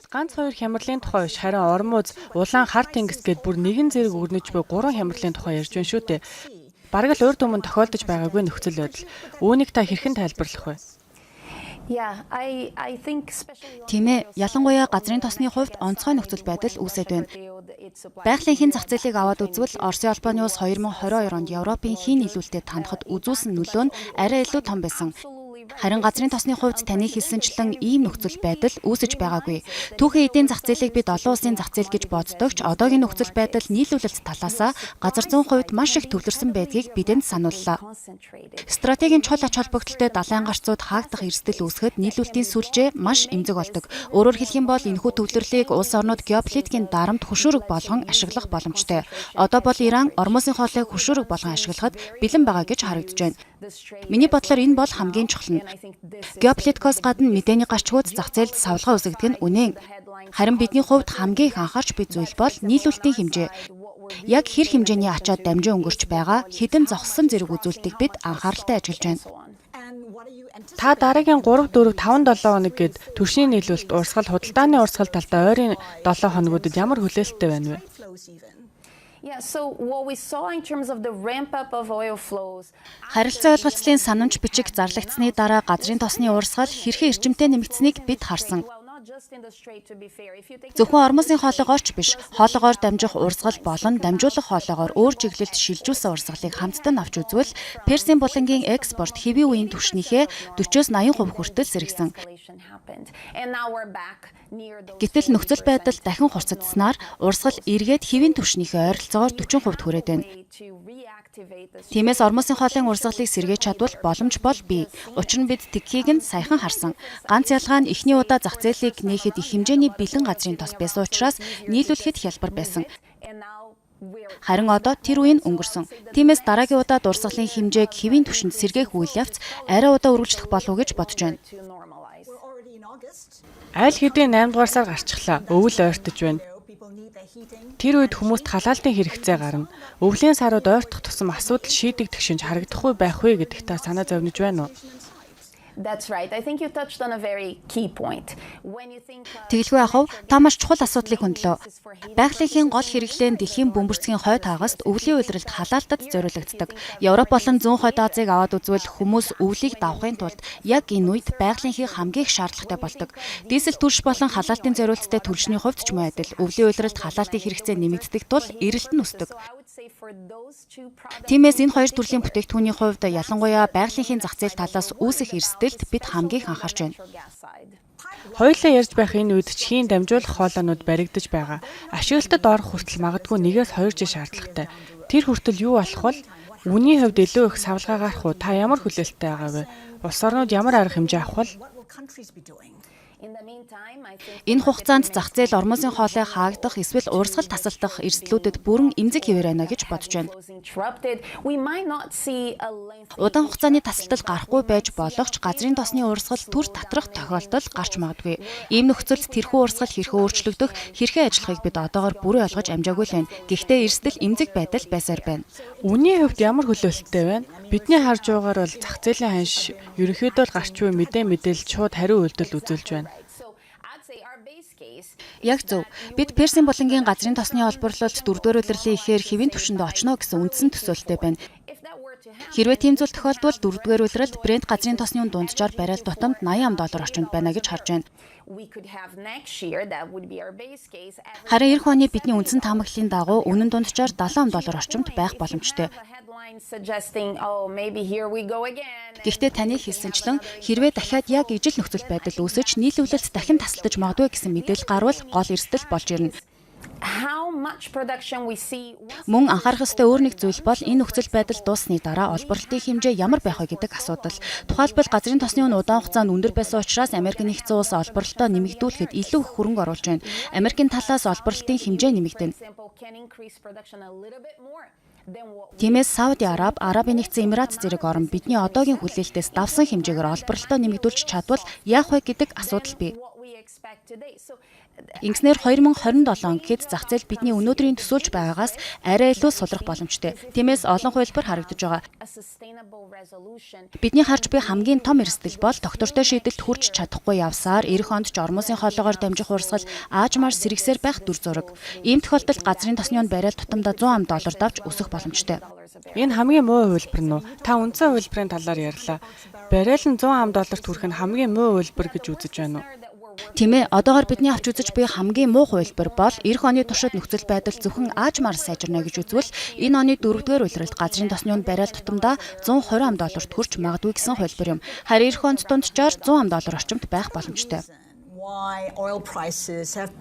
Бид ганц хоёр хямралын тухай биш, харин Ормуз, Улаан Хар тэнгис гээд бүр нэгэн зэрэг өрнөж буй гурван хямралын тухай ярьж байна шүү дээ. Бараг л урд өмнө тохиолдож байгаагүй нөхцөл байдал. Үүнийг та хэрхэн тайлбарлах вэ? Тийм ээ, ялангуяа газрын тосны хувьд онцгой нөхцөл байдал үүсээд байна. Байгалийн хийн зах зээлийг аваад үзвэл Оросын холбооны улс 2022 онд Европын хийн нийлүүлэлтэд хандахад үзүүлсэн нөлөө нь арай илүү том байсан. Харин газрын тосны хувьд таны хэлсэнчлэн ийм нөхцөл байдал үүсэж байгаагүй. Түүхэн эдийн зах зээлийг бид олон улсын зах зээл гэж боддог ч одоогийн нөхцөл байдал нийлүүлэлт талаасаа газар зүүн хувьд маш их төвлөрсөн байдгийг бидэнд санууллаа. Стратегийн чухал ач холбогдолтой далайн гарцууд хаагдах эрсдэл үүсгэхэд нийлүүлэлтийн сүлжээ маш эмзэг болдог. Өөрөөр хэлэх юм бол энэхүү төвлөрлийг улс орнууд геополитикийн дарамт, хөшүүрэг болгон ашиглах боломжтой. Одоо бол Иран Ормузын хоолойг хөшүүрэг болгон ашиглахад бэлэн байгаа гэж харагдаж байна. Миний бодлоор энэ бол хамгийн чухал нь. Геополитикоос гадна мэдээний гарчгууд зах зээлд савлгаа үүсгэдэг нь үнэн. Харин бидний хувьд хамгийн их анхаарч буй зүйл бол нийлүүлэлтийн хэмжээ. Яг хэр хэмжээний ачаад дамжин өнгөрч байгаа, хэдэн зогссон зэрэг үзүүлэлтийг бид анхааралтай ажиглаж байна. Та дараагийн 3 4 5 7 хоног гээд түлшний нийлүүлэлт, урсгал, худалдааны урсгал талдаа ойрын 7 хоногудад ямар хүлээлттэй байна вэ? Yeah, so what we saw in terms of the ramp up of oil flows Харилцан ойлголцлын санамж бичиг зарлагдсаны дараа газрын тосны урсгал хэрхэн эрчимтэй нэмэгдсэнийг бид харсан. Well, not just in the strait, to be fair. If you take Зөвхөн Ормузын хоолойгоор ч биш, хоолойгоор дамжих урсгал болон дамжуулах хоолойгоор өөр чиглэлд шилжүүлсэн урсгалыг хамтдан авч үзвэл Персийн булангийн экспорт хэвийн үеийн түвшнийхээ 40-оос 80% хүртэл сэргэсэн. Escalation happened. And now we're back near those Гэтэл нөхцөл байдал дахин хувьсагдсанаар урсгал эргээд хэвийн түвшнийхээ ойролцоогоор 40% хүрээд байна. To reactivate the Тиймээс Ормузын хоолын урсгалыг сэргээж чадвал боломж бол бий. Учир нь бид тэгхийг нь саяхан харсан. Ганц ялгаа нь эхний удаа зах зээлийг нээхэд их хэмжээний бэлэн газрын тос байсан учраас нийлүүлэхэд хялбар байсан. And now we're Харин одоо тэр үе нь өнгөрсөн. Тиймээс дараагийн удаад урсгалын хэмжээг хэвийн түвшинд сэргээх үйл явц арай удаа үргэлжлэх болов уу гэж бодож байна. To normalize. Аль хэдийн 8 дугаар сар гарчихлаа. Өвөл ойртож байна. Тэр үед хүмүүст халаалтын хэрэгцээ гарна. Өвлийн сарууд ойртох тусам асуудал шийдэгдэх шинж харагдахгүй байх вэ гэдэгт та санаа зовниж байна уу? That's right. I think you touched on a very key point. When you think of Тэгэлгүй яах вэ, та маш чухал асуудлыг хөндлөө. Байгалийн гол хэрэглээ нь дэлхийн бөмбөрцгийн хойд хагаст өвлийн улиралд халаалтад зориулагддаг. Европ болон Зүүн хойд Азийг аваад үзвэл хүмүүс өвлийг давахын тулд яг энэ үед байгалийн хамгийн их шаардлагатай болдог. Дизель түлш болон халаалтын зориулттай түлшний хувьд ч мөн адил өвлийн улиралд халаалтын хэрэгцээ нэмэгддэг тул эрэлт нь өсдөг. So I would say for those two products Тиймээс энэ хоёр төрлийн бүтээгдэхүүний хувьд ялангуяа байгалийн зах зээл талаас үүсэх эрсдэлд бид хамгийн их анхаарч байна. Natural gas side. Хоёулаа ярьж байх энэ үед ч хийн дамжуулах хоолойнууд баригдаж байгаа. Ашиглалтад орох хүртэл магадгүй 1-2 жил шаардлагатай. Тэр хүртэл юу болох вэ? Үнийн хувьд илүү их савлгаа гарах уу? Та ямар хүлээлттэй байгаа вэ? Улс орнууд ямар арга хэмжээ авах вэ? In the meantime, I think Энэ хугацаанд зах зээл Ормузын хоолой хаагдах эсвэл урсгал тасалдах эрсдлүүдэд бүрэн эмзэг хэвээр байна гэж бодож байна. Flows interrupted, we might not see a lengthy Удаан хугацааны тасалдал гарахгүй байж болох ч газрын тосны урсгал түр татрах тохиолдол гарч магадгүй. Ийм нөхцөлд тэрхүү урсгал хэрхэн өөрчлөгдөх, хэрхэн ажиллахыг бид одоогоор бүрэн ойлгож амжаагүй л байна. Гэхдээ эрсдэл эмзэг байдал байсаар байна. Үнийн хувьд ямар хүлээлттэй байна? Бидний харж байгаагаар бол зах зээлийн ханш ерөнхийдөө л гарч буй мэдээ мэдээлэл шууд хариу үйлдэл үзүүлж байна. So I'd say our base case Яг зөв. Бид Персийн булангийн газрын тосны олборлолт дөрөвдүгээр улирлын эхээр хэвийн түвшинд очно гэсэн үндсэн төсөөлөлтэй байна. If that were to happen, Хэрвээ тийм зүйл тохиолдвол дөрөвдүгээр улиралд Брент газрын тосны үн дунджаар баррель тутамд 80 ам доллар орчимд байна гэж харж байна. We could have next year, that would be our base case. Average Харин ирэх оны бидний үндсэн таамаглалын дагуу үнэн дунджаар 70 ам доллар орчимд байх боломжтой. A headline suggesting, "Oh, maybe here we go again." Гэхдээ таны хэлсэнчлэн хэрвээ дахиад яг ижил нөхцөл байдал үүсэж нийлүүлэлт дахин тасалдаж магадгүй гэсэн мэдээлэл гарвал гол эрсдэл болж ирнэ. How much production we see Мөн анхаарах ёстой өөр нэг зүйл бол энэ нөхцөл байдал дууссаны дараа олборлолтын хэмжээ ямар байх вэ гэдэг асуудал. Тухайлбал газрын тосны үн удаан хугацаанд өндөр байсан учраас Америк нэгдсэн улс олборлолтоо нэмэгдүүлэхэд илүү их хөрөнгө оруулж байна. Америкийн талаас олборлолтын хэмжээ нэмэгдэнэ. Example, can increase production a little bit more than what Тиймээс Сауди Араб, Арабын нэгдсэн Эмират зэрэг орон бидний одоогийн хүлээлтээс давсан хэмжээгээр олборлолтоо нэмэгдүүлж чадвал яах вэ гэдэг асуудал бий. What we expect. Ингэснээр 2027 он гэхэд зах зээл бидний өнөөдрийн төсөөлж байгаагаас арай илүү сулрах боломжтой. Тиймээс олон хувилбар харагдаж байгаа. Бидний харж буй хамгийн том эрсдэл бол тогтвортой шийдэлд хүрч чадахгүй явсаар ирэх онд ч Ормузын хоолоогоор дамжих урсгал аажмаар сэргэсээр байх дүр зураг. Ийм тохиолдолд газрын тосны үн баррель тутамдаа 100 ам доллар давж өсөх боломжтой. Энэ хамгийн муу хувилбар нь уу? Та үндсэн хувилбарын талаар ярьлаа. Баррель нь 100 ам долларт хүрэх нь хамгийн муу хувилбар гэж үзэж байна уу? Тийм ээ, одоогоор бидний авч үзэж буй хамгийн муу хувилбар бол ирэх оны туршид нөхцөл байдал зөвхөн аажмаар сайжирна гэж үзвэл энэ оны дөрөвдүгээр улиралд газрын тосны үн баррель тутамдаа 120 ам долларт хүрч магадгүй гэсэн хувилбар юм. Харин ирэх онд дунджаар 100 ам доллар орчимд байх боломжтой. Why oil prices have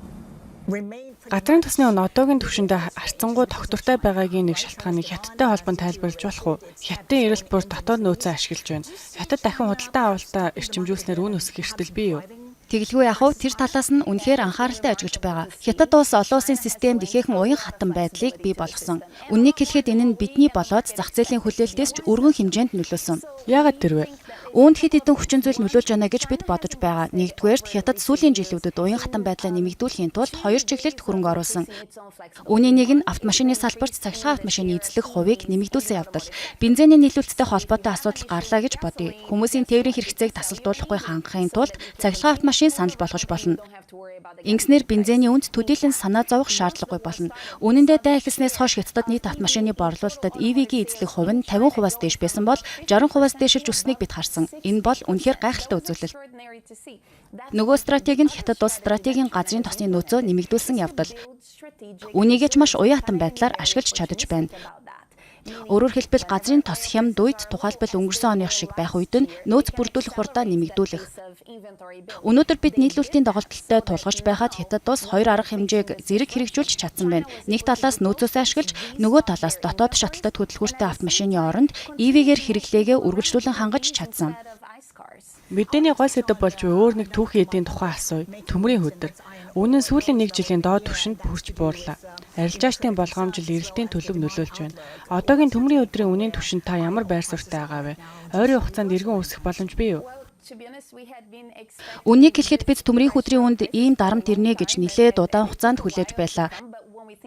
remained Газрын тосны үн одоогийн түвшиндээ харьцангуй тогтвортой байгаагийн нэг шалтгааныг Хятадтай холбон тайлбарлаж болох уу? Хятадын эрэлт бүр дотоод нөөцөө ашиглаж байна. Хятад дахин худалдан авалтаа эрчимжүүлснээр үн өсөх эрсдэл бий юу? Тэгэлгүй яах вэ? Тэр талаас нь үнэхээр анхааралтай ажиглаж байгаа. Хятад улс олон улсын системд ихээхэн уян хатан байдлыг бий болгосон. Үнэнийг хэлэхэд энэ нь бидний болоод зах зээлийн хүлээлтээс ч өргөн хэмжээнд нөлөөлсөн. Яагаад тэр вэ? Үүнд хэд хэдэн хүчин зүйл нөлөөлж байна гэж бид бодож байгаа. Нэгдүгээрт, Хятад сүүлийн жилүүдэд уян хатан байдлаа нэмэгдүүлэхийн тулд хоёр чиглэлд хөрөнгө оруулсан. Үүний нэг нь автомашины салбарт цахилгаан автомашины эзлэх хувийг нэмэгдүүлсэн явдал. Бензиний нийлүүлэлттэй холбоотой асуудал гарлаа гэж бодъё. Хүмүүсийн тээврийн хэрэгцээг тасалдуулахгүй хангахын тулд цахилгаан автомашин санал болгож болно. Ингэснээр бензиний үнэд төдийлөн санаа зовох шаардлагагүй болно. Үнэн дээр, дайн эхэлснээс хойш Хятадд нийт автомашины борлуулалтад EV-гийн эзлэх хувь нь 50%-аас дээш байсан бол 60%-аас дээшилж өссөнийг бид харсан. Энэ бол үнэхээр гайхалтай үзүүлэлт. Нөгөө стратеги нь Хятад улс стратегийн газрын тосны нөөцөө нэмэгдүүлсэн явдал. Үүнийг ч маш уян хатан байдлаар ашиглаж чадаж байна. Өөрөөр хэлбэл, газрын тос хямд үед, тухайлбал өнгөрсөн оных шиг байх үед нь нөөц бүрдүүлэх хурдаа нэмэгдүүлэх. Өнөөдөр бид нийлүүлэлтийн доголдолтой тулгарч байхад Хятад улс хоёр арга хэмжээг зэрэг хэрэгжүүлж чадсан байна. Нэг талаас нөөцөөсөө ашиглаж, нөгөө талаас дотоод шаталтад хөдөлгүүртэй автомашины оронд EV-гээр хэрэглээгээ үргэлжлүүлэн хангаж чадсан. Мэдээний гол сэдэв болж буй өөр нэг түүхийн эдийн тухай асууя. Төмрийн хүдэр. Үнэ нь сүүлийн нэг жилийн доод түвшинд хүрч буурлаа. Арилжаачдын болгоомжил, эрэлтийн төлөв нөлөөлж байна. Одоогийн төмрийн хүдрийн үнийн түвшинд та ямар байр суурьтай байгаа вэ? Ойрын хугацаанд эргэн өсөх боломж бий юу? Үнэнийг хэлэхэд бид төмрийн хүдрийн үнэд ийм дарамт ирнэ гэж нэлээд удаан хугацаанд хүлээж байлаа.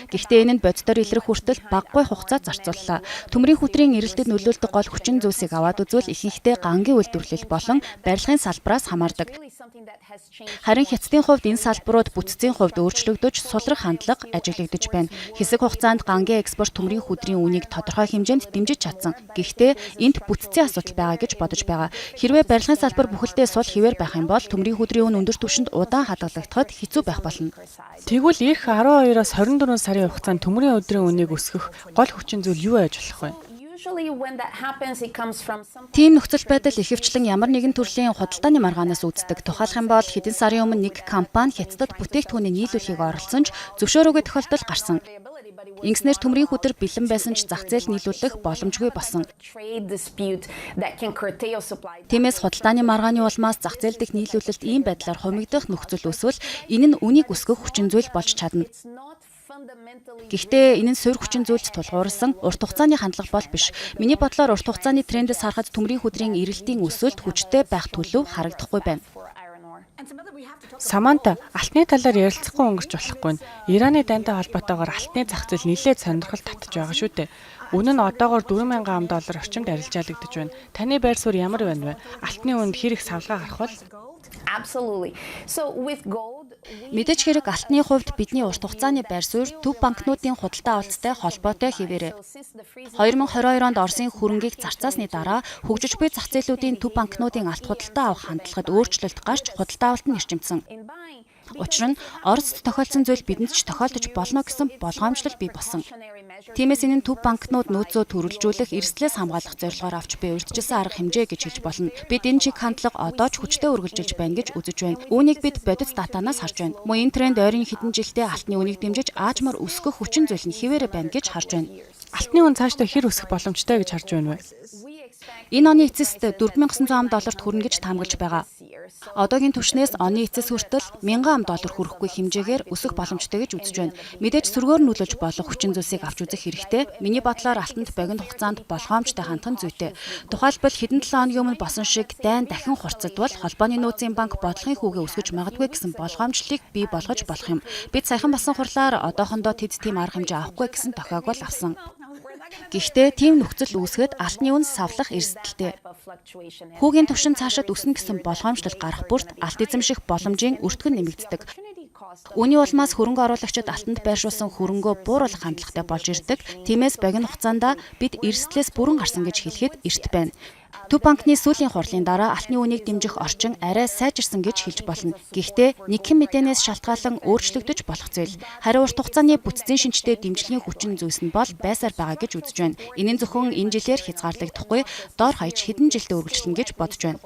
Гэхдээ энэ нь бодитоор илрэх хүртэл багагүй хугацаа зарцууллаа. Төмрийн хүдрийн эрэлтэд нөлөөлдөг гол хүчин зүйлсийг аваад үзвэл ихэнхдээ гангийн үйлдвэрлэл болон барилгын салбараас хамаардаг. Харин Хятадын хувьд энэ салбарууд бүтцийн хувьд өөрчлөгдөж, сулрах хандлага ажиглагдаж байна. Хэсэг хугацаанд гангийн экспорт төмрийн хүдрийн үнийг тодорхой хэмжээнд дэмжиж чадсан. Гэхдээ энд бүтцийн асуудал байгаа гэж бодож байгаа. Хэрвээ барилгын салбар бүхэлдээ сул хэвээр байх юм бол төмрийн хүдрийн үн өндөр түвшинд удаан хадгалагдахад хэцүү байх болно. Тэгвэл ирэх 12-оос 24 сарын хугацаанд төмрийн хүдрийн үнийг өсгөх гол хүчин зүйл юу байж болох вэ? Тийм нөхцөл байдал ихэвчлэн ямар нэгэн төрлийн худалдааны маргаанаас үүсдэг. Тухайлах юм бол хэдэн сарын өмнө нэг компани Хятадд бүтээгдэхүүний нийлүүлэхийг оролдсон ч зөвшөөрөөгүй тохиолдол гарсан. Ингэснээр төмрийн хүдэр бэлэн байсан ч зах зээлд нийлүүлэх боломжгүй болсон. Тиймээс худалдааны маргааны улмаас зах зээл дэх нийлүүлэлт ийм байдлаар хумигдах нөхцөл үүсвэл энэ нь үнийг өсгөх хүчин зүйл болж чадна. Гэхдээ энэ нь суурь хүчин зүйлд тулгуурласан урт хугацааны хандлага бол биш. Миний бодлоор урт хугацааны трендээс харахад төмрийн хүдрийн эрэлтийн өсөлт хүчтэй байх төлөв харагдахгүй байна. Саманта, алтны талаар ярилцахгүй өнгөрч болохгүй нь. Ираны дайнтай холбоотойгоор алтны зах зээл нэлээд сонирхол татаж байгаа шүү дээ. Үнэ нь одоогоор 4000 ам доллар орчимд арилжаалагдаж байна. Таны байр суурь ямар байна вэ? Алтны үнэд хэр их савлгаа гарах вэ? Мэдээж хэрэг, алтны хувьд бидний урт хугацааны байр суурь төв банкнуудын худалдан авалттай холбоотой хэвээрээ. 2022 онд Оросын хөрөнгийг зарцаасны дараа хөгжиж буй зах зээлүүдийн төв банкнуудын алт худалдан авах хандлагад өөрчлөлт гарч худалдан авалт нь эрчимдсэн. Учир нь Орост тохиолдсон зүйл бидэнд ч тохиолдож болно гэсэн болгоомжлол бий болсон. Тиймээс энэ нь төв банкнууд нөөцөө төрөлжүүлэх, эрсдлээс хамгаалах зорилгоор авч буй урьдчилсан арга хэмжээ гэж хэлж болно. Бид энэ чиг хандлага одоо ч хүчтэй үргэлжилж байна гэж үзэж байна. Үүнийг бид бодит датанаас харж байна. Мөн энэ тренд ойрын хэдэн жилдээ алтны үнийг дэмжиж аажмаар өсгөх хүчин зүйл нь хэвээрээ байна гэж харж байна. Алтны үнэ цаашдаа хэр өсөх боломжтой гэж харж байна вэ? Энэ оны эцэст 4900 ам долларт хүрнэ гэж таамаглаж байгаа. Одоогийн түвшнээс оны эцэс хүртэл 1000 ам доллар хүрэхгүй хэмжээгээр өсөх боломжтой гэж үзэж байна. Мэдээж сөргөөр нөлөөлж болох хүчин зүйлсийг авч үзэх хэрэгтэй. Миний бодлоор алтанд богино хугацаанд болгоомжтой хандах нь зүйтэй. Тухайлбал, хэдэн 7 хоногийн өмнө болсон шиг дайн дахин хурцдвал Холбооны нөөцийн банк бодлогын хүүгээ өсгөж магадгүй гэсэн болгоомжлолыг бий болгож болох юм. Бид саяхан болсон хурлаар одоохондоо тэд тийм арга хэмжээ авахгүй гэсэн тохиог бол авсан. Гэхдээ тийм нөхцөл үүсгэхэд алтны үнэ савлах эрсдэлтэй. Хүүгийн түвшин цаашид өснө гэсэн болгоомжлол гарах бүрт алт эзэмших боломжийн өртгөн нэмэгддэг. Үүний улмаас хөрөнгө оруулагчид алтанд байршуулсан хөрөнгөө бууруулах хандлагатай болж ирдэг. Тиймээс богино хугацаанд бид эрсдлээс бүрэн гарсан гэж хэлэхэд эрт байна. Төв банкны сүүлийн хурлын дараа алтны үнийг дэмжих орчин арай сайжирсан гэж хэлж болно. Гэхдээ нэгэн мэдээнээс шалтгаалан өөрчлөгдөж болох зүйл. Харин урт хугацааны бүтцийн шинжтэй дэмжлэгийн хүчин зүйлс нь бол байсаар байгаа гэж үзэж байна. Энэ нь зөвхөн энэ жилээр хязгаарлагдахгүй, дор хаяж хэдэн жилдээ үргэлжлэнэ гэж бодож байна.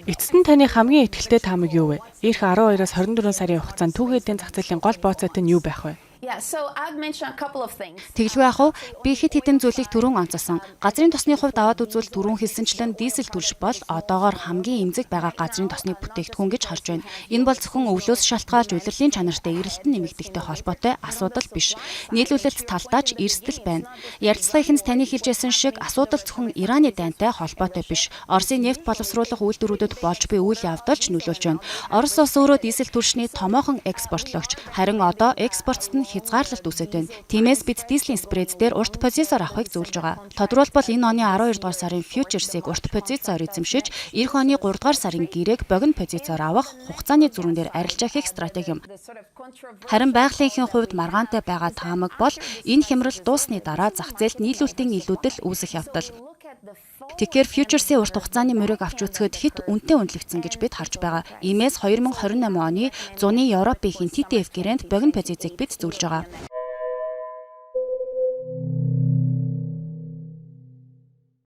Эцэст нь таны хамгийн итгэлтэй таамаг юу вэ? Ирэх 12-оос 24 сарын хугацаанд түүхий эдийн зах зээлийн гол бооцойт нь юу байх вэ? Yeah, so I'd mention a couple of things. Тэгэлгүй яах вэ? Би хэд хэдэн зүйлийг түрүүн онцолсон. Газрын тосны хувьд аваад үзвэл, түрүүн хэлсэнчлэн дизель түлш бол одоогоор хамгийн эмзэг байгаа газрын тосны бүтээгдэхүүн гэж харж байна. Энэ бол зөвхөн өвлөөс шалтгаалж улирлын чанартай эрэлтэн нэмэгдэхтэй холбоотой асуудал биш. Нийлүүлэлт талдаа ч эрсдэл байна. Ярилцлага эхэнд таны хэлж байсан шиг, асуудал зөвхөн Ираны дайнтай холбоотой биш. Оросын нефть боловсруулах үйлдвэрүүдэд болж буй үйл явдал ч нөлөөлж байна. Орос улс өөрөө дизель түлшний томоохон экспортлогч. Харин одоо экспортод нь хязгаарлалт үүсээд байна. Тиймээс бид дизелийн spread дээр урт позицоор авахыг зөвлөж байгаа. Тодорхойлбол, энэ оны 12 дугаар сарын futures-ыг урт позицоор эзэмшиж, ирэх оны 3 дугаар сарын гэрээг богино позицоор авах хугацааны зөрүүн дээр арилжаа хийх стратеги юм. Харин байгалийн эхийн хувьд маргаантай байгаа таамаг бол энэ хямрал дууссаны дараа зах зээлд нийлүүлэлтийн илүүдэл үүсэх явдал. Тэгэхээр futures-ийн урт хугацааны морийг авч үзэхэд хэт үнэтэй үнэлэгдсэн гэж бид харж байгаа. Иймээс 2028 оны зуны Европын TTF гэрээнд богино позицийг бид зөвлөж байгаа.